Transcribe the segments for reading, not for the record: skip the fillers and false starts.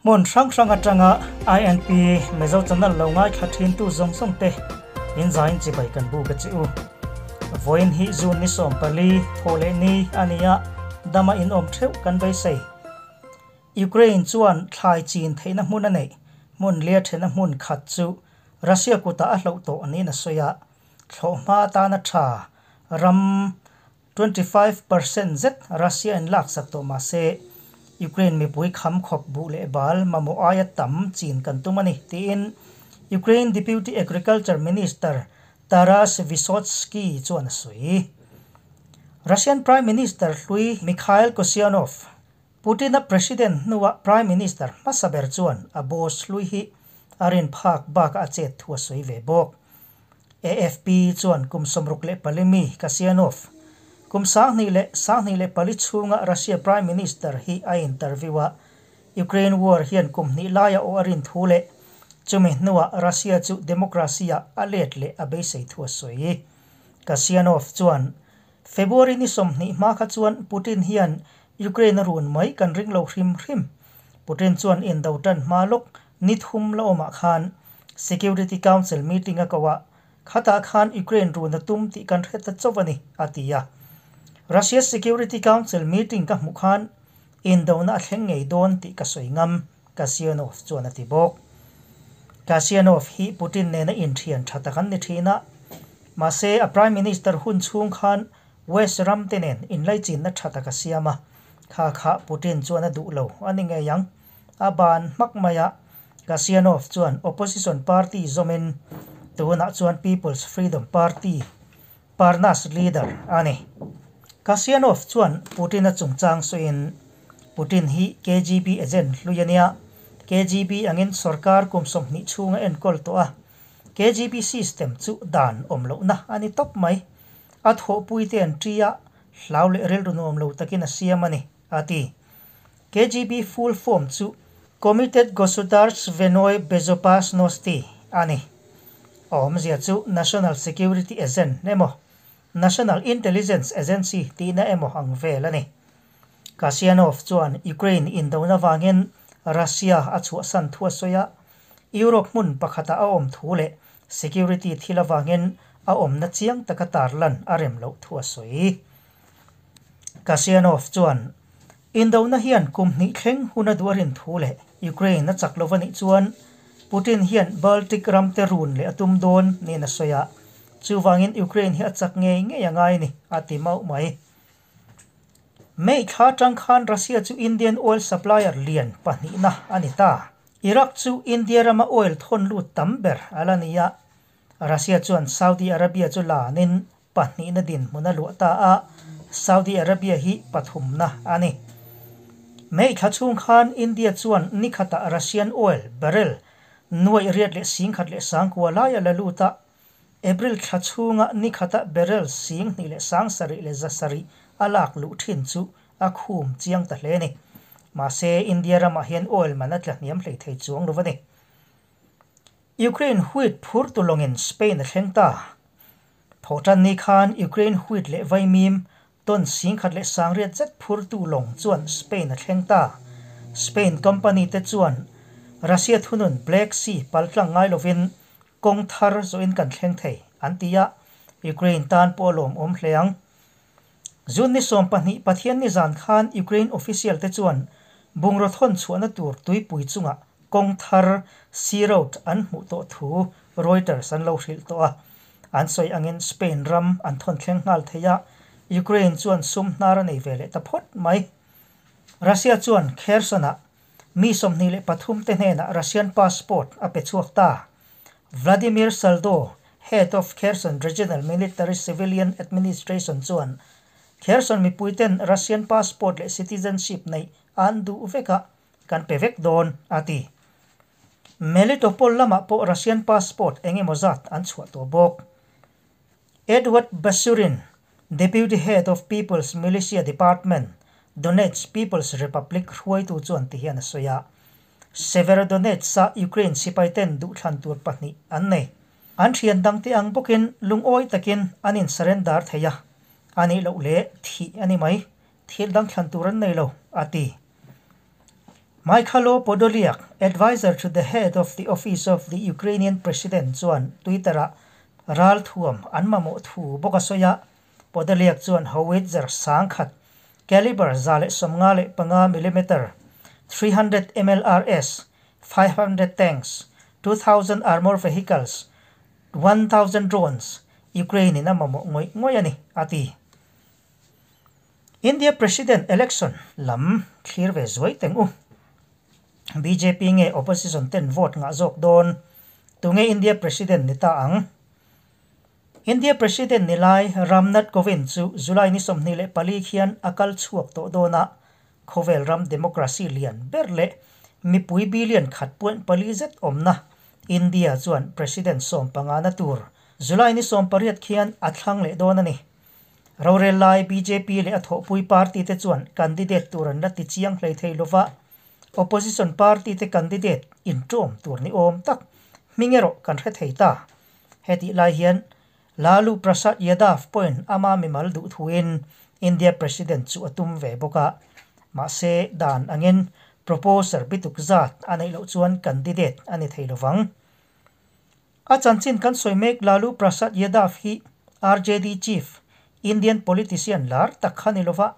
Hmun hrang hrang atanga INP Mizo channel lo ngaithla thintu zawng zawng te in zain chibai kan buk a che u. Vawiin hi June ni 14 thaw leh ni a ni a, dama in awm theuh kan beisei. Ukraine chuan thlai chin theihna hmun a neih, hmun lia thena hmun khat chu Russia kutah a hloh tawh niin a sawi a, thlawhhma atana tha ram 25% zet Russia in laksak tawh mah se, Ukraine mipui kham khawp buh leh bal mamawh aia tam chin kan tum a ni, tiin Ukraine Deputy Agriculture Minister Taras Vysotskyi chuan a sawi. Russian Prime Minister hlui Mikhail Kasyanov, Putin-a President hnuah Prime Minister hmasa ber chuan a boss hlui hi a rin phak bakah a chet thu a sawi ve bawk. AFP chuan kum 64 mi Kasyanov, kum 2024 chhunga Russia Prime Minister hi a interview a, Ukraine war hian kum hnih laia aw a rin thu leh chumi hnuah Russia chu democracy-ah a let leh a beisei thu a sawi. Kasyanov chuan February ni 20 hma kha chuan Putin hian Ukraine a run mai kan ring lo hrim hrim. Putin chuan indo tan hma lawk ni thum la awmah khan Security Council meeting a ko a, khatah khan Ukraine run a tum tih kan hre ta chauh a ni, a ti a. Russia Security Council meeting ka hmuh khan indona a thleng ngei dawn tih ka sawi ngam, Kasyanov chuan a ti bawk. Kasyanov hi Putin nena inthian tha tak an ni thin a, mahse a Prime Minister hun chhung khan West ram te nen inlaichinna tha tak a siam a, kha kha Putin chuan a duh lo a ni ngei ang. A ban hmak mai a, Kasyanov chuan opposition party zawmin tunah chuan People's Freedom Party, Parnas leader a ni. Kasyanov chuan Putin-a chungchang sawiin, Putin hi KGB agent hlui a nia, KGB angin sorkar kum 20 chhunga enkawl tawh a, KGB system chu dan awm lohna a ni tawp mai. A thawhpui te an ṭi a, hlau leh rilru nuam lo takin a siam a ni, a ti. KGB full form chu Komitet Gosudarstvennoy Bezopasnosti a ni. A awmzia chu National Security Agent emaw, National Intelligence Agency tihna emaw ang vel a ni. Kasyanov chuan Ukraine indona vangin Russia a chhuahsan thu a sawi a, Europe hmun pakhatah a awm thu leh security thil avangin a awmna chiang taka tarlan a rem loh thu a sawi. Kasyanov chuan indona hian kum hnih thleng hun a duh a rin thu leh Ukraine a chak lo a nih chuan Putin hian Baltic ram te run leh a tum dawn niin a sawi a, chuvangin Ukraine hi a chak ngei ngei a ngai a ni, a ti mauh mai. May thla atang khan Russia chu Indian oil supplier lian pahnihna a ni ta. Iraq chu India rama oil thawn lut tam ber a la ni a, Russia chuan Saudi Arabia chu lanin pahnihna dinhmun a luah ta a, Saudi Arabia hi pathumna a ni. May thla chhung khan India chuan ni khatah Russian oil barrel 810,000 lai a la lut a, April thla chhunga ni khatah barrel 2,700 a lak luh thin chu a khum chiang ta hle a ni. Mahse, India ramah hian oil man a tla hniam hlei thei chuang lo a ni. Ukraine wheat phur tu lawngin Spain a thleng ta. Thawhtan ni khan Ukraine wheat leh vaimim ton 10,800 zet phur tu lawng chuan Spain a thleng ta. Spain company te chuan Russia thunun Black Sea paltlang ngai lovin kawng thar zawhin kan thleng thei an ti a, Ukraine tan pawh a lawmawm hle ang. June ni 20 Pathian ni zan khan Ukraine official te chuan bungraw thawn chhuahna tur tuipui chungah kawng thar Sea Road an hmuh tawh thu Reuters an lo hrilh tawh a. An sawi angin Spain ram an thawn thleng nghal thei a, Ukraine chuan sum hnar a nei ve leh ta phawt mai. Russia chuan Kherson-ah mi 23 te hnenah Russian passport a pe chhuak ta. Vladimir Saldo, head of Kherson Regional Military Civilian Administration chuan Kherson mipuiten Russian passport leh citizenship nei an duh vek a, kan pe vek dawn, a ti. Melitopol lamah pawh Russian passport eng emaw zat an chhuah tawh bawk. Edward Basurin, Deputy Head of People's Militia Department, Donetsk People's Republic hruaitu chuan ti hian a sawi a, Severodonetsk-a Ukraine sipaiten duhthlan tur pahnih an nei. An thian dangte ang bawkin lungawi takin an insurrender thei a, a nih loh leh thih a ni mai, thil dang thlan tur an nei lo, a ti. Mykhailo Podolyak, adviser to the head of the office of the Ukrainian President chuan Twitter-ah ralthuam an mamawh thu bawk a sawi a. Podolyak chuan howitzer 1000, caliber 155 millimeter, 300 MLRS, 500 tanks, 2,000 armour vehicles, 1,000 drones Ukraine-in a mamawh ngawih ngawih a ni, a ti. India President election lam thlir ve zuai teng u. Bjp nge opposition ten vote ngah zawk dawn? Tunge India President ni ta ang? India President ni lai Ramnath Kovind chu July ni 24 khian a kal chhuak tawh dawn a, khawvel ram democracy lian ber leh mipui billion 1.4 zet awmna India chuan President 15 na tur July ni 18 khian a thlang leh dawn a ni. Rorel lai BJP leh a thawhpui party te chuan candidate tur an la ti chiang hlei thei lova, opposition party te candidate inṭawm tur ni awm tak hming erawh kan hre thei ta. Hetih lai hian Lalu Prasad Yadav pawhin ama mimal duh thuin India President chu a tum ve bawk a, mahse dan angin proposer bituk zat a neih loh chuan candidate a ni thei lovang. A chanchin kan sawi mek Lalu Prasad Yadav hi RJD chief, Indian politician lar tak kha ni lova,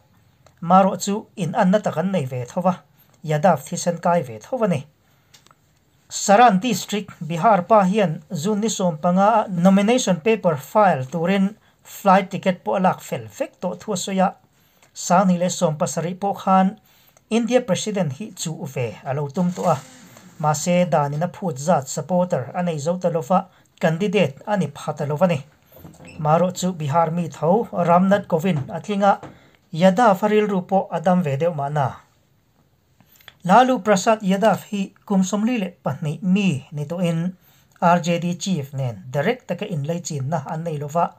marawh chu inanna tak an nei ve tho va, Yadav thisen kai ve tho a ni. Saran District, Bihar pa hian June ni 15 a nomination paper file turin flight ticket pawh a lak fel vek tawh thu a sawi a, 2017 pawh khan India President hi chuh ve a lo tum tawh a, mahse danin a phut zat supporter a nei zo ta lova, candidate a ni pha ta lo a ni. Marawh chu Bihar mi tho Ramnath Kovind a tling a, Yadav a rilru pawh a dam ve deuh mahna. Lalu Prasad Yadav hi kum 42 mi ni tawhin RJD chief nen direct taka inlaichinna an nei lova.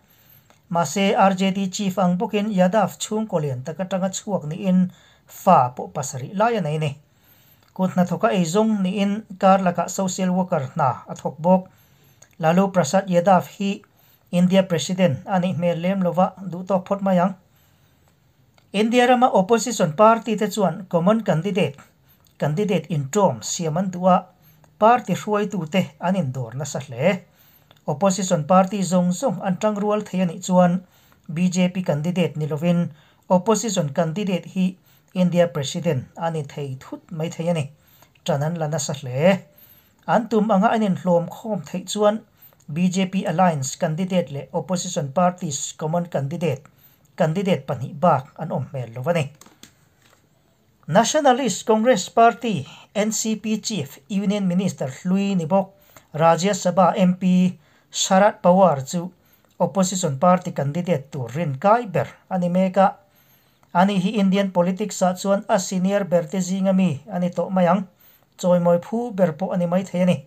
Mahse RJD chief ang bawkin Yadav chhungkaw lian tak atanga chhuak niin fa pawh 7 lai a nei ni. Kut hnathawka eizawng niin kar lakah social worker hna a thawk bawk. Lalu Prasad Yadav hi India President a nih hmel lem lova duh tawk phawt mai ang. India rama opposition party te chuan common candidate, candidate inṭawm siam an duh a, party hruaitute an indawr nasa hle. Opposition party zawng zawng an ṭangrual thei a nih chuan BJP candidate ni lovin opposition candidate hi India President a ni thei thut mai thei a ni. Ṭan an la nasa hle. An tum anga an inhlawm khawm theih chuan BJP alliance candidate leh opposition parties common candidate, candidate pahnih bak an awm hmel lo a ni. Nationalist Congress Party, NCP, chief Union Minister hlui ni bawk Rajya Sabha MP Sharad Pawar chu opposition party candidate tur rin kai ber a ni mek a. Ani hi Indian politics ah chuan a senior ber te zinga mi a ni tawh mai ang. Chawimawi phu ber pawh a ni mai thei a ni.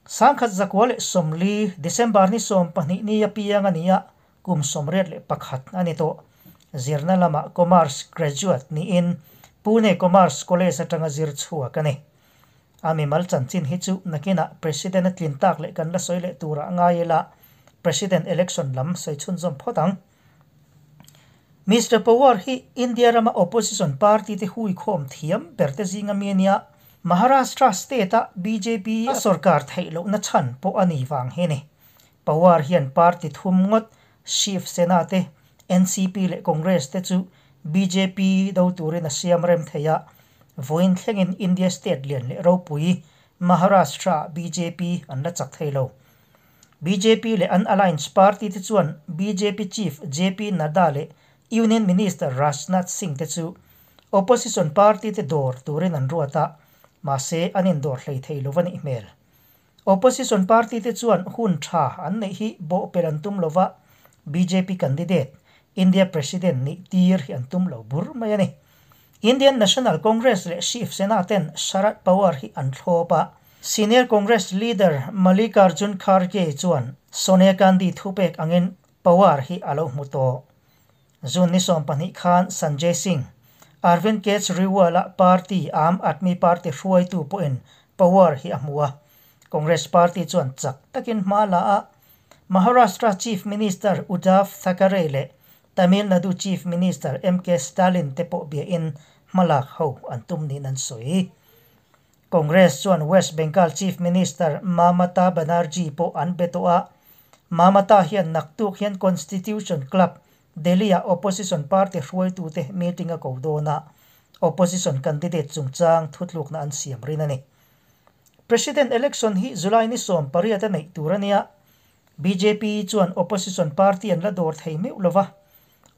1940 December ni 12 ni a piang a ni a, kum 81 a ni tawh. Zirna lamah Commerce graduate niin Pune Commerce College atanga zir chhuak a ni. A mimal chanchin hi chu nakinah President a tlin tak leh kan la sawi leh turah ngai ila President election lam sawi chhunzawm phawt ang. Mister Pawar hi India rama opposition party te huikhawm thiam ber te zinga mi a nia. Maharashtra state a BJP a sorkar theih lohna chhan pawh a ni vang hi a ni. Pawar hian party thum ngawt Shiv Sena te, NCP leh Congress te chu BJP do turin a siam rem thei a, vawiin thlengin India state lian leh ropui Maharashtra BJP an la chak thei lo. BJP leh an alliance party te chuan BJP chief JP Nadda leh Union Minister Rajnath Singh te chu opposition party te dawr turin an ruat a, mahse an indawr hlei thei lo a nih hmel. Opposition party te chuan hun tha an neih hi bawhpelh an tum lova, BJP candidate India President nih tir hi an tum lo bur mai a ni. Indian National Congress leh Shiv Sena ten Sharad Pawar hi an thlawp a, Senior Congress leader Mallikarjun Kharge chuan Sonia Gandhi thupek angin Pawar hi a lo hmu tawh. June ni 12 khan Sanjay Singh, Arvind Kejriwal-a party Aam Aadmi Party hruaitu pawhin Pawar hi a hmu a. Congress party chuan chak takin hma la a, Maharashtra Chief Minister Uddhav Thackeray leh Tamil Nadu Chief Minister MK Stalin te pawh biain hmalak ho an tum niin an sawi. Congress chuan West Bengal Chief Minister Mamata Banerjee pawh an be tawh a, Mamata hian naktuk hian Constitution Club, Delhi-ah opposition party hruaitute meeting a ko dawn a, opposition candidate chungchang thutlukna an siam rin a ni. President election hi July ni 18 a neih tur a nia. Bjp chuan opposition party an la dawr thei meuh lo va,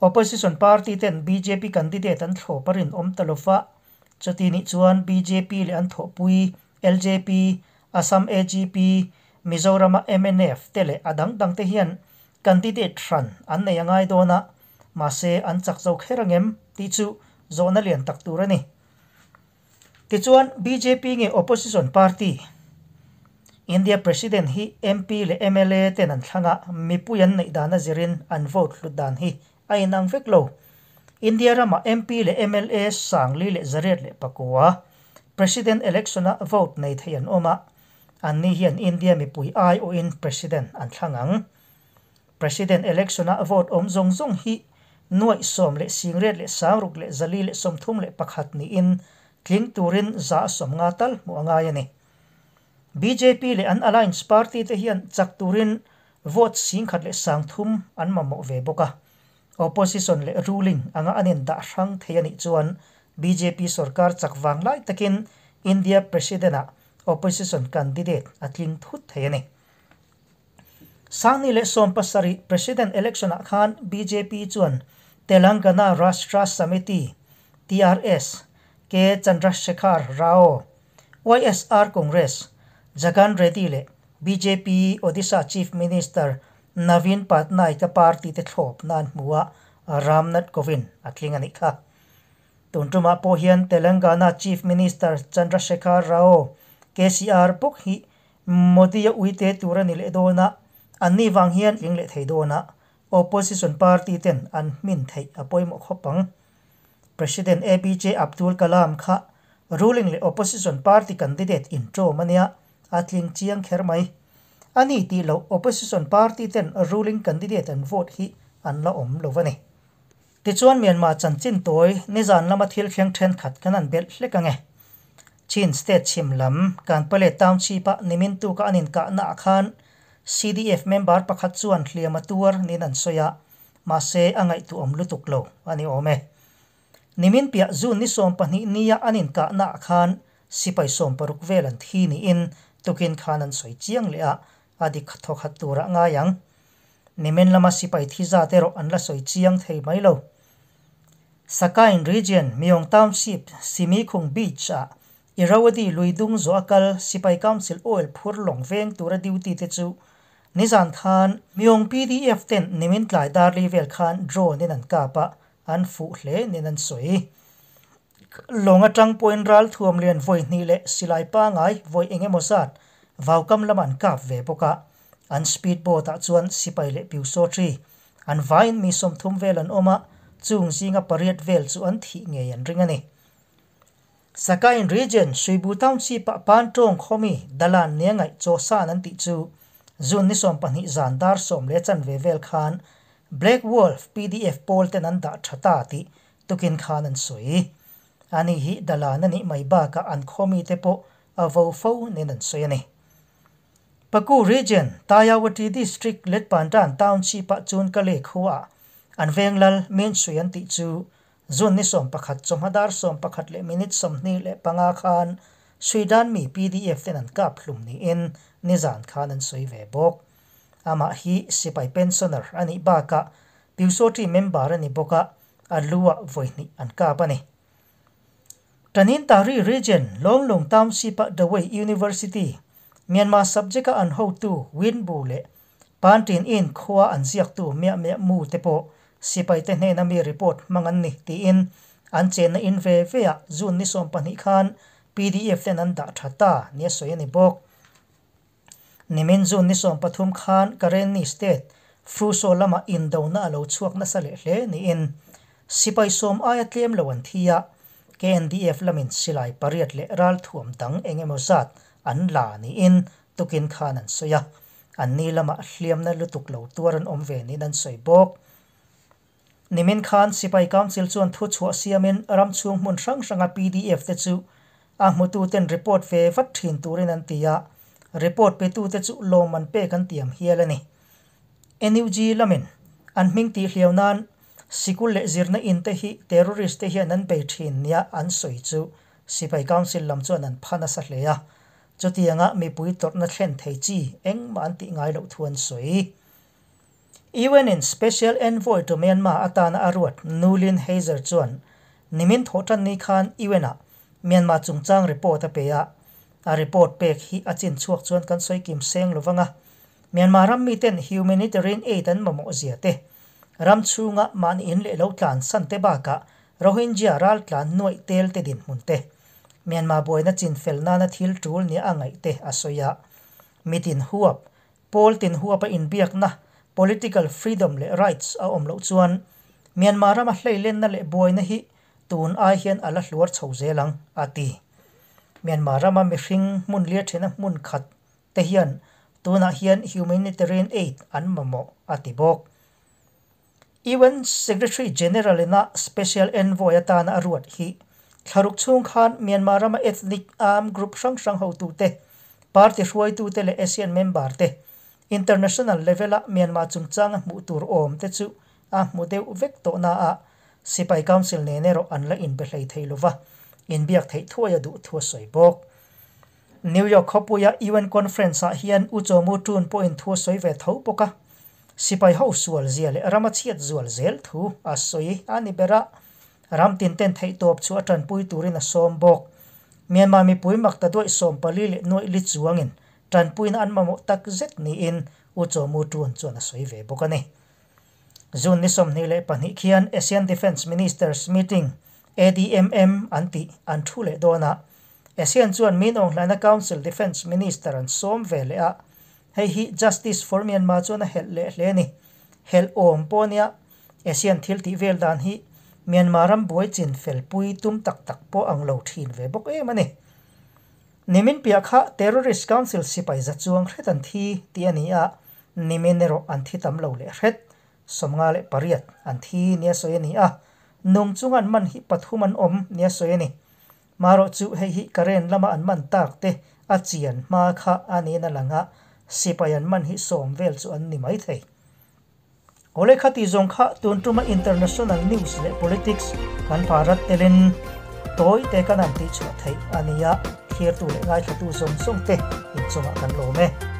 opposition party ten bjp candidate an thlawp a rinawm ta lo va, chuti nih chuan bjp leh an thawhpui ljp, Assam AGP, Mizorama mnf te leh a dang dang te hian candidate hran an nei a ngai dawn a, mahse an chak zo kher angem tih chu zawhna lian tak tur a ni. Tichuan, bjp nge opposition party? India President hi MP leh mla ten an thlang a, mipui an neih dan a zirin an vote hlut dan hi a inang vek lo. India ramah MP leh mla 4,109 President election-a vote nei thei an awm a, anni hian India mipui aiawhin President an thlang ang. President election-a vote awm zawng zawng hi 886,431 niin tling turin 50% tal hmuh a ngai a ni. Bjp leh an alliance party te hian chak turin vote 1,003 an mamawh ve bawk a. Opposition leh ruling anga an indah hrang thei a nih chuan bjp sorkar chak vang lai takin India President-ah opposition candidate a tling thut thei a ni. 2017 President election-ah khan bjp chuan Telangana Rashtra Samiti, TRS, K Chandrasekhar Rao, YSR Congress, Jagan Reddy leh bjp Odisha Chief Minister Naveen Patnaik-a party te thlawp nan hmu a, Ram Nath Kovind a tling a nih kha. Tun tumah pawh hian Telangana Chief Minister Chandrasekhar Rao, KCR, bawk hi Modi-a uite tur a ni leh dawn a, anni vang hian tling leh thei dawn a, opposition party ten an hmin theih a pawimawh khawp ang. President APJ Abdul Kalam kha ruling leh opposition party candidate intawm a nia, a tling chiang kher mai. A ni tih loh opposition party ten ruling candidate an vote hi an la awm lo a ni. Tichuan Myanmar chanchin tawi nizan lama thil thleng thenkhat kan han belh hlek ange. Chin state chhim lam Kanpale township-a nimin tuka an inkahna ah khan CDF member pakhat chuan hliam a tuar niin an sawi a, mahse a ngaihtuahawm lutuk lo a ni awm e. Nimin piah June ni 12 nia an inkahna ah khan sipai 60 vel an thi niin tukin khan an sawi chiang leh a, a dik thawkhat turah ngai ang. Nimin lama sipai thi zat erawh an la sawi chiang thei mai lo. Sakain Region, Myong Township, Simikhung Beach-ah Irrawaddy lui dung zawh a kal Sipai Council Oil phur lawng veng tura duty te chu nizan khan Myong PDF ten nimin tlai darli vel khan drone in an kap a, an fuh hle niin an sawi. Lawng atang pawhin ral thuam lian vawi hnih leh silai pangai vawi eng emaw zat vaukam lamah an kap ve bawk a. An speed boat ah chuan sipai leh piusawṭi an vaiin mi 30 vel an awm a, chung zinga pariat vel chu an thih ngei an ring a ni. Sakain Region, Suibu Township-ah Pantawng khawmi Dalan nia ngaih Chawsan an tih chu June ni 20 zan dar 10:15 vel khan Black Wolf pdf pawl ten an dah tha ta tih tukin khan an sawi. Ani hi Dalan a nih mai bakah an khawmi te pawh a vo fo nen an sawi a ni. Paku Region, Tayawati District Letpandan Township-ah Chunkale khuaah an veng lal Min Sui an tih chu June ni 11 chawhma dar 11:25 khan Suidan mi pdf ten an kap hlum niin nizan khan an sawi ve bawk. Amah hi sipai pensioner a nih bakah Pyusawṭi member a ni bawk a, a lu-ah vawi hnih an kap a ni. Tanintari Region, Lawnglung Township-a Dawei University, Myanmar subject-a an hotu Win Bu leh Pantin Inn khua an ziaktu Miah Miah Mu te pawh sipaite hnena mi report hmang an ni tiin an chenna in ve veah June ni 20 khan pdf ten an dah tha ta nia sawi a ni bawk. Nimin June ni 13 khan Karenni State, Hruso lamah indona a lo chhuak nasa leh hle niin sipai 10 aia tlem lo an thi a, KNDF lamin silai pariat leh ralthuam dang eng emaw zat an la niin tukin khan an sawi a, anni lamah hliamna lutuk lo tuar an awm ve niin an sawi bawk. Nimin khan Sipai Council chuan thuchhuah siamin ram chhung hmun hrang hranga pdf te chu a hmututen report ve vat thin turin an ti a, report petute chu lawmman pek an tiam hial a ni. NUG lamin an hming tihhliau nan sikul leh zirna in te hi terrorist te hian an bei thin nia an sawi chu Sipai Council lam chuan an pha nasa hle a, chutianga mipui tawrhna thlen thei chi engmah an tih ngai loh thu an sawi. UN in Special Envoy to Myanmar atana a ruat Noeleen Heyzer chuan nimin thawhtan ni khan UN ah Myanmar chungchang report a pe a, a report pek hi a chin chhuak chuan kan sawi kim seng lovang a, Myanmar ram miten humanitarian aid an mamawh zia te, ram chhunga mahni in leh lo tlan san te bakah Rohingya ral tlan nuaih tel te dinhmun te, Myanmar buaina chin fel nana thil tul nia a ngaih te a sawi a. Mitin huap, pawl tin huapa inbiakna, political freedom leh rights a awm loh chuan Myanmar rama hleilenna leh buaina hi tun ai hian a la hluar chho zel ang, a ti. Myanmar rama mihring hmun lia thena hmun khat te hian tunah hian humanitarian aid an mamawh, a ti bawk. UN Secretary General ina Special Envoy atana a ruat hi thlaruk chhung khan Myanmar rama ethnic armed group hrang hrang hotute, party hruaitute leh ASEAN member te, international level a Myanmar chungchanga hmuh tur awm te chu a hmu deuh vek tawh na a, Sipai Council nen erawh an la inbe hlei thei lova, inbiak theih thuai a duh thu a sawi bawk. New York khawpuia UN conference ah hian U Chaw Mu Tun pawhin thu a sawi ve tho bawk a, sipai ho sual zia leh rama chhiat zual zel thu a sawi a ni ber a, ram tin ten theihtawp chu a tanpui turin a sawm bawk. Myanmar mipui makta duaih 14 leh nuaih li chuangin tanpuina an mamawh tak zet niin U Chaw Mu Tun chuan a sawi ve bawk a ni. June ni 22 khian ASEAN Defence Ministers Meeting, ADMM, an tih an thu leh dawn a, ASEAN chuan Min Aung Hlaing-a Council Defence Minister an sawm ve leh a, hei hi Justice for Myanmar chuan a helh leh hle a ni. Helh awm pawh nia ASEAN thil tih vel dan hi Myanmar ram buai chin fel pui tum tak tak pawh ang lo thin ve bawk em a ni. Nimin piah kha Terrorist Council sipai za chuang hret an thi tih a ni a, nimin erawh an thi tam lo leh hret, 58 an thi nia sawi a ni a, nung chung an man hi pathum an awm nia sawi a ni. Marawh chu hei hi Karen lama an man tak te a chian hma kha a niin a lang a, sipai an man hi 10 vel chu an ni mai thei. Awle khati zawng kha tun tuma international news leh politics kan Bharat telin tawi te kan han tih chhuah theih a ni a, thirtu leh ngaithlatu zawng zawng te inchungah kan lawm e.